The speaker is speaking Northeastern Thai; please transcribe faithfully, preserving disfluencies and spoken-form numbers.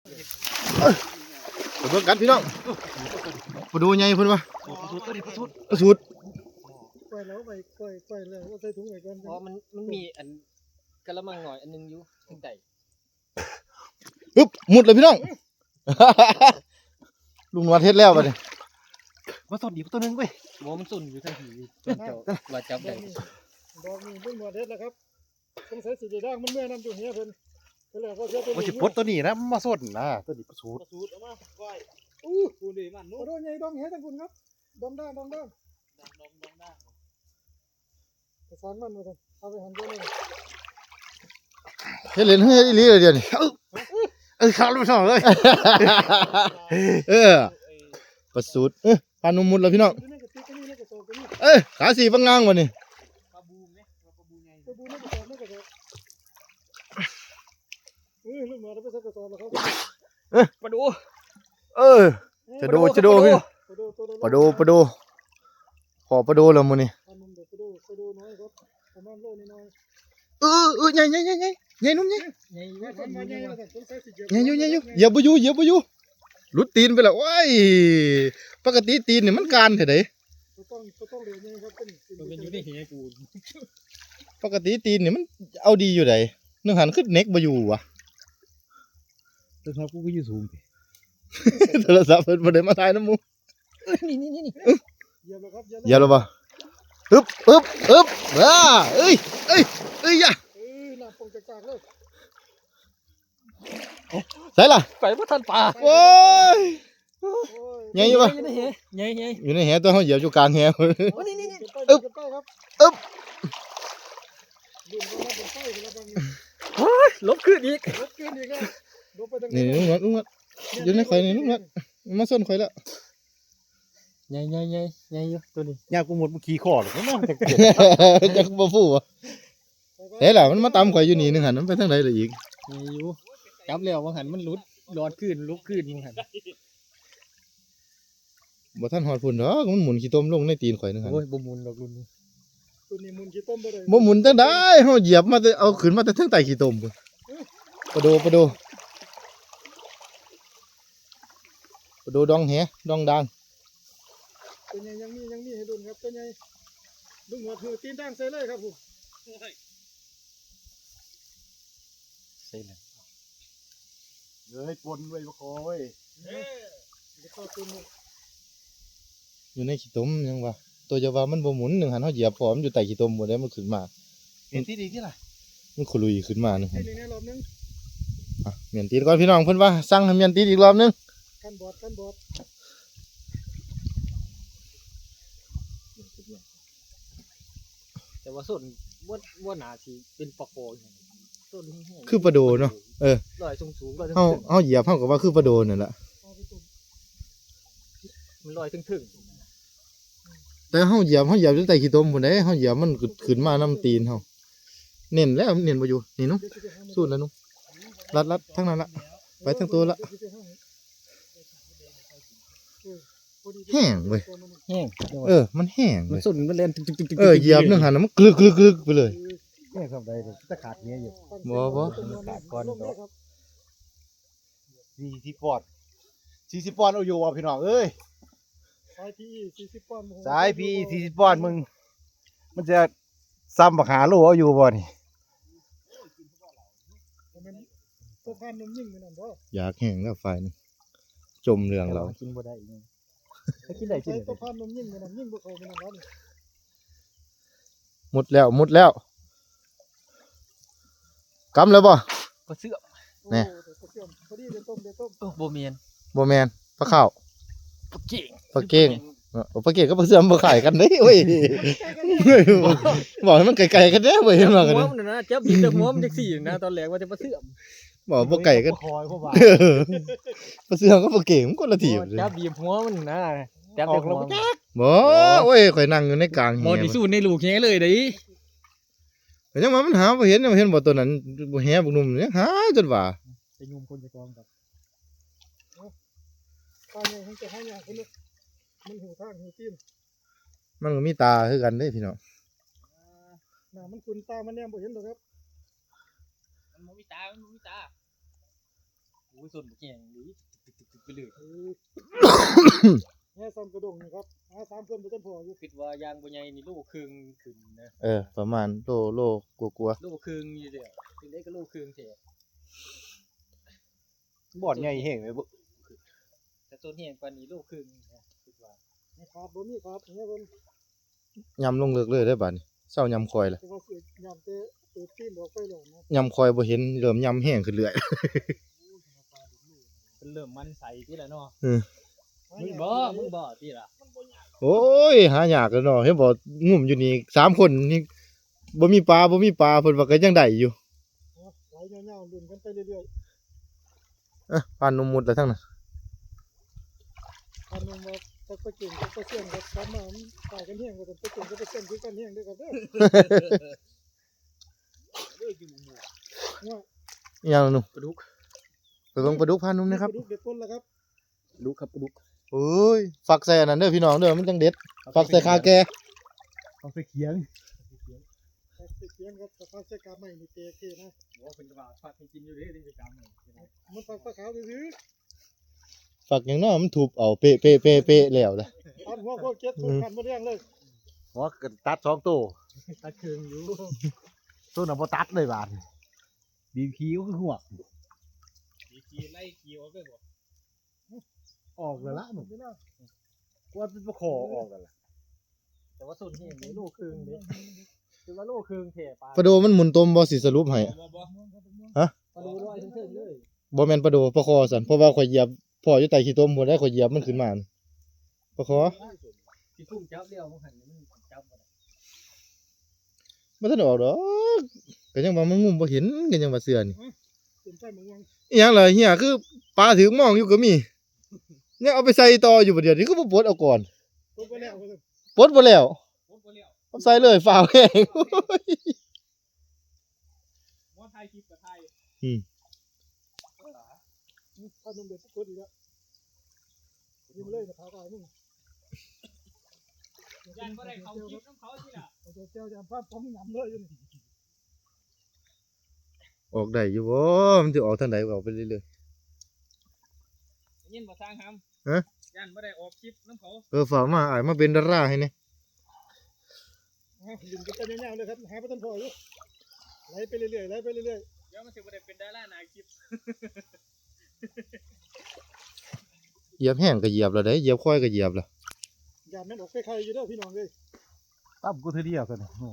ไปเบิ่งกันพี่น้อง ปลาดูใหญ่เพิ่นว่า ปลาสูด ตัวนี้ปลาสูด ปลาสูด ก้อยแล้วไปก้อยก้อยแล้วเอาใส่ถุงไว้ก่อน เพราะมันมันมีอันกะละมังหน่อยอันหนึงอยู่ข้างใต้ อึ๊บ มุดเลยพี่น้อง ลุงนวดเฮ็ดแล้วบัดนี้ มาสอดดีกตัวหนึ่งเว้ย บ่มันซุ่นอยู่ทางผีตอนเจ้าว่าจับได้ ดอกนี้ลุงนวดเฮ็ดแล้วครับ สงสัยสิได้ด่างมันเมื่อนำอยู่เฮียเพิ่น ก็แล้วก็เสียตัว มันสิปลดตัวนี้นะ มันมาสอดนะ ตัวนี้ปลาสูด ปลาสูดเอามาก้อย อู้ ปูนี่มัน โอ้ นุ่น โดนใหญ่ดองเฮ็ดทั้งคุณครับ ดองด่างดองด่าง ดองดองด่าง ประสานมันมาเถอะ เอาไปหันตัวนี้ เฮ็ดเล่นเฮ็ดอีหลีเลยเดี๋ยวนี้ เอ้ย เอ้ย ข้าวลูกสองเลย เออ ปลาสูด เอ้ย พาหนุ่มมุดแล้วพี่น้อง อยู่ในกระติกก็มีในกระสอบก็มี เอ้ย ขาสี่ปังงางวะนี่ ปลาบูมเนี่ย ปลาบูมใหญ่ ปลาบูมในกระสอบในกระสอบ เอ้ย ลูกหมาเราไปใส่กระสอบแล้วครับ ปลาดู เออ จะโด จะโด ปลาดู พี่ ปลาดูตัวละ ปลาดู ปลาดู พอปลาดูแล้วมื้อนี้ ปลาหนุ่มเด็กปลาดู ปลาดูน้อยครับ ประมาณโลน้อยๆ เออ เออ ใหญ่ ใหญ่ ใหญ่ ใหญ่ ใหญ่ นุ่ม ใหญ่ ใหญ่อยู่ ใหญ่อยู่ ใหญ่อยู่ เหยียบบ่อยู่ เหยียบบ่อยู่ หลุดตีนไปแล้ว โอ้ย ปกติตีนนี่มันกานแท้ใด๋ บ่ต้อง บ่ต้องเหลือใหญ่ครับ เป็น มันเป็นอยู่ในแหกู ปกติตีนนี่มันเอาดีอยู่ใด๋ นึงหันคือเหน็กบ่อยู่วะ โทรศัพท์กูก็อยู่สูงติ โทรศัพท์เพิ่นบ่ได้มาถ่ายนำหมู่ เอ้ย นี่ นี่ นี่ นี่ เหยียบแล้วครับ เหยียบแล้ว เหยียบแล้วบ่ อึ๊บ อึ๊บ อึ๊บ อ่า เอ้ย เอ้ย เอ้ย อย่า เอ้ย น้ำปงจากๆเลย ใส่ล่ะ ไปบ่ทันปลา โอ้ย โอ้ย ใหญ่อยู่ปะ อยู่ในแห ใหญ่ ใหญ่ อยู่ในแห ตัวเฮาเหยียบอยู่กลางแห โอ้ย นี่ นี่ นี่ อึ๊บ ใกล้ๆครับ อึ๊บ ดึงเข้ามาบนไฟไปแล้วบางที โอ้ย ลบขึ้นอีก ลบขึ้นอีกแล้ว ลบไปทางนี้ นี่ ลุงนัด ลุงนัด อยู่ในข่อยนี่ ลุงนัด มาส้นข่อยแล้ว ใหญ่ ใหญ่ ใหญ่ ใหญ่อยู่ตัวนี้ ยากกูหมด มึงขี่คอเลย จักบ่ฟู้วะ เฮ้ยล่ะ มันมาตำข่อยอยู่นี่นึงหั่น มันไปทางใดล่ะอีก ใหญ่อยู่ จับแล้วว่าหั่นมันหลุด หลอดขึ้น ลุกขึ้นว่าหั่น บ่ทันฮอดพุ่นดอก มันหมุนขี้ตมลงในตีนข่อยนึงหั่น โอ้ย บ่หมุนดอกรุ่นนี้ รุ่นนี้หมุนขี้ตมบ่ได้ บ่หมุนจังใด๋ เฮาเหยียบมาแต่ เอาขึ้นมาแต่เทิงใต้ขี้ตมพุ้น ปลาโด ปลาโด ปลาโดดองแห ดองดาง ตัวใหญ่ยังมี ยังมีให้ลุ้นครับ ตัวใหญ่ ลุงหนวดหือตีนด่างใส่เลยครับผม ใส่เลย เฮ้ย ปนไว้บ่คอเว้ย เดี๋ยวเข้าตัวหนึ่ง อยู่ในขี้ตมยังวะ ตัวจะว่ามันบ่หมุน นึงหันเฮาเหยียบพอมันอยู่ใต้ขี้ตมพุ้นเด้ มันขึ้นมา เปลี่ยนที่ดีที่ล่ะ มันขลุยขึ้นมานึงหัน ที่นี่รอบนึง อ่ะ เปลี่ยนตีนก่อนพี่น้อง เพิ่นว่าสั่งให้เปลี่ยนตีนอีกรอบนึง กันบอด กันบอด แต่ว่าส้นบ่ บ่น่าสิเป็นปลาคออีหยัง ส้นแห้งๆ คือปลาโดเนาะ เออ ลอยสูงๆ ลอย เฮา เฮาเหยียบเฮาก็ว่าคือปลาโดนั่นล่ะ มันลอยเทิงๆ แต่เฮาเหยียบ เฮาเหยียบอยู่ใต้ขี้ตมพุ้นเด้ เฮาเหยียบมันขึ้น ขึ้นมานำตีนเฮา เน้นแล้ว เน้นบ่อยู่ นี่หนู สูดแล้วหนู ลัด ลัด ทางนั้นละ ไปทางตัวละ แห้งเว้ย แห้ง เออ มันแห้ง มัน เว้ย ส้นมันแล่นตึกๆๆๆๆ เออ เหยียบนึงหันน่ะ มันกลึกๆๆไปเลย แห้งส่ำใด๋ ตะขาดเนี้ยอยู่ บ่ บ่ ขาดก่อนดอก สี่สิบปอนด์ สี่สิบปอนด์เอาอยู่บ่พี่น้องเอ้ย สาย พีอี สี่สิบปอนด์ สาย พีอี สี่สิบปอนด์มึง มันจะซ้ำบักห้าโลเอาอยู่บ่นี่ ตัวพันนมยิ่งไปนั่นบ่ อยากแห้งแล้วฝ่ายนี่ จมเรื่องเรา แต่ว่ากินบ่ได้อีก ถ้ากินได้กินได้ ตัวพันนมยิ่งไปนั่น ยิ่งบ่เข้าไปนั่นแล้วนี่ หมดแล้ว หมดแล้ว กำแล้วบ่ ปลาเสื่อม แน่ โอ้ ปลาเสื่อม พอดีเดี๋ยวต้ม เดี๋ยวต้ม เออ บ่แม่น บ่แม่น ปลาข้าว ปลาเก่ง ปลาเก่ง เออ ปลาเก่งกับปลาเสื่อมบ่คล้ายกันเด้เว้ย บอกให้มันไกลๆกันเด้เว้ย หัวมันน่ะนะ จับบีบแต่หัวมันจังซี่นะ ตอนแรกว่าแต่ปลาเสื่อม บอกบ่ไกลกัน ปลาคอย ปลาหวาน ปลาเสื่อมกับปลาเก่งมันคนละทีม จับบีบหัวมันนะ จับแต่หัวมัน บ่ โอ้ย ข่อยนั่งอยู่ในกลางแห บ่ได้สู้ในลูกแหเลยเด้ ก็ยังว่ามันหาบ่เห็น ยังบ่เห็นบ่ตัวนั้น บ่แหบักหนุ่มยังหาจนว่า ไปงมคนจะกองกับ ปลาใหญ่มันจะหายาก มัน มันหูทางหูตีน มันก็มีตาคือกันเด้พี่น้อง หน้ามันขุ่นตามันแนมบ่เห็นดอกครับ มันบ่มีตา มันบ่มีตา โอ้ย ส้นบักแห้งเลย ตึกๆๆๆ ไปเลย แหซ้ำกระด้งนี่ครับ หาสามคนบ่ทันพออยู่ คิดว่ายางบ่ใหญ่นี่โลครึ่งขึ้นนะ เออ ประมาณโลโลกลัว โลครึ่งอยู่เด้อ จังได๋ก็โลครึ่งแท้ บ่อนใหญ่แห้งเลยบ่ ถ้าต้นแห้งปานนี้โลครึ่งนะ คิดว่า นี่ครับบ่มีครับเนี่ยเพิ่น ๆยำลงเลิกเลยได้อบาดนี้เศร้ายำคอยละ แต่ว่าสิยำแต่ตัวตีนออกไปแล้วนะ ยำคอยบ่เห็นเริ่มยำแห้งขึ้นเรื่อย เพิ่นเริ่มมันใสติล่ะเนาะ เออ มึงบ่ มึงบ่ติล่ะ โอ้ย หายากแล้วเนาะเห็นบ่งุ่มอยู่นี่สามคนนี่บ่มีปลาบ่มีปลาเพิ่นว่าก็ยังได้อยู่ ไหลยาวๆลุ่นกันไปเรื่อย เอ้อพาหนุ่มมุดแล้วทั้งนั้น ๆคันนึงว่าตักปลาเก่งกับปลาเสี่ยงครับสามารถมันต่ายกันแห้งกว่ากันปลาเก่งกับปลาเสี่ยงคือกันแห้งเด้อครับเด้อ เอ้ยกินหมู เนี่ย อีหยังหนุ่ม ปลาดุก ไปเบิ่งปลาดุกพาหนุ่มนะครับ ปลาดุกเด็ดก้นแล้วครับ ปลาดุกครับปลาดุก โอ้ย ฝักใส่อันนั้นเด้อพี่น้องเด้อมันจังเด็ด ฝักใส่คาแก่ เอาไปเขียง ตักใส่เขียงครับแต่ตักใส่กาบใหม่นี่เตะเกนะ ว่าเป็นว่าผักให้กินอยู่เด้นี่เป็นกรรม มันตักปลาขาวซื่อ ฝักหยังเนาะมันทุบเอาเปะเปะเปะเปะแล้วล่ะ ๆตัดหัวโคตรเก็ดทุกขันมาเรียงเลย หัวก็ตัดสองโต ตัดครึ่งอยู่ ต้นน่ะบ่ตัดเลยบาดนี้บีบขี้ก็คือหวก มีขี้ไล่ขี้ออกเลยบ่ ออกแล้วละหนุ่ม นี่นะ กว่าเป็นปลาคอออกแล้วล่ะ แต่ว่าส้นแห้งนี่โลครึ่งเด้ คือว่าโลครึ่งแท้ปลา ปลาโดมันหมุนตมบ่สิสรุปให้ บ่บ่ ฮะ ปลาดุกลอยเทิงๆเลย บ่แม่นปลาโดปลาคอสั่นเพราะว่าข่อยเหยียบพ่ออยู่ใต้ขี้ตมพุ่นได้ข่อยเหยียบมันขึ้นมานั่นปลาคอ ที่พุ่งจับเดียวมันหันมันจับบ่ได้ บ่ทันออกดอกก็ยังว่ามันงุ่มบ่เห็นก็ยังว่าเสื้อนี่ เต็มใส่หมวง อีหยังล่ะเฮียคือปลาถือมองอยู่ก็มียังเอาไปใส่ต่ออยู่บ่เดี๋ยวนี้คือบ่ปลดเอาก่อน ตกไปแล้ว ปลดบ่แล้ว โอ้บ่แล้ว เอาใส่เลยฟ้าวแห้ง ว่าถ่ายคลิปก็ถ่าย อืม ถ้าหนุ่มเด็ดกดอีกแล้วนี่มาเลยนะพาไปมึง ย่านบ่ได้เข้าคลิปนำเขาติล่ะ เอาตัวเจ้าจะพาป้องยำเลยอยู่นี่ ออกได้อยู่บ่มันสิออกทางใดออกไปเรื่อย ได้ยินบ่สร้างหำ ฮะ ย่านบ่ได้ออกคลิปนำเขา ๆเออฟ้าวมาอ้ายมาเป็นดาราให้แหน่ อ่ะดึงกันไปยาวๆเลยครับหาปลาต้นพออยู่ไหลไปเรื่อยๆไหลไปเรื่อย เดี๋ยวมันสิบ่ได้เป็นดาราหน้าคลิป เหยียบแห้งก็เหยียบแล้วเด้เหยียบค่อยก็เหยียบแล้ว ๆยามแม่นออกไปใครอยู่เด้อพี่น้องเลย ตั้มกูเทื่อเดียวกันโอ้